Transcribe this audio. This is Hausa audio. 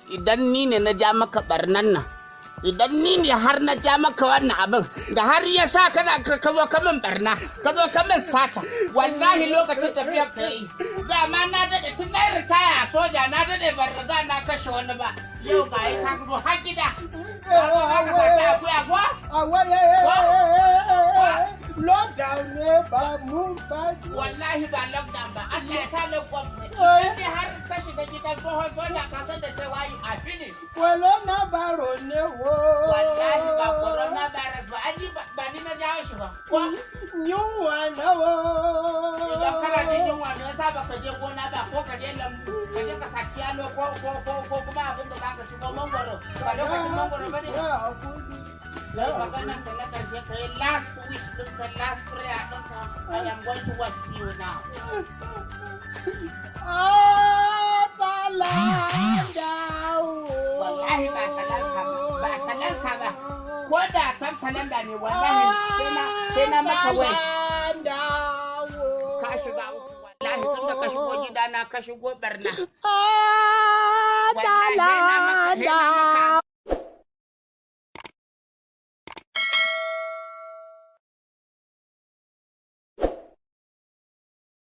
Idan ni ne na ja maka barnan nan, idan ni ne har na ja maka wannan abin da har ya sa kana ka zo ka min barna, ka zo ka min sata, wallahi lokacin tafiyar ka yi. Dama na daɗe tun na ritaya a soja, na daɗe ban riga na kashe wani ba. Yau ga yi ka zo har gida. Ka zo za ka saci akuya ko? Lockdown ne ba mu ba. Wallahi ba lockdown ba. Allah ya sa lockdown ne. Idan dai har ka shiga gidan tsohon soja, ka san da cewa you are finished. Corona virus ne wo. Wallahi ba corona virus ba. An yi ba ni na jawo shi ba. Ko? Yunwa na wo. Idan kana jin yunwa, me yasa baka je gona ba, ko ka je lambu, ka je ka saci yalo ko kuma abin da zaka ci, ko mangwaro? Ba lokacin mangwaro ba ne. Yau maganan ka na karshe, ka yi last wish ɗinka, last prayer ɗinka. I am going to watch you now. Ah, salanda. Wallahi ba salansa ba, ba salansa ba. Ko da kan salanda ne, wallahi sai na maka wai. Salanda. Ka shiga uku wallahi tun da ka shigo gidana, ka shigo barna. Ah, Wallahi sai na maka salanda.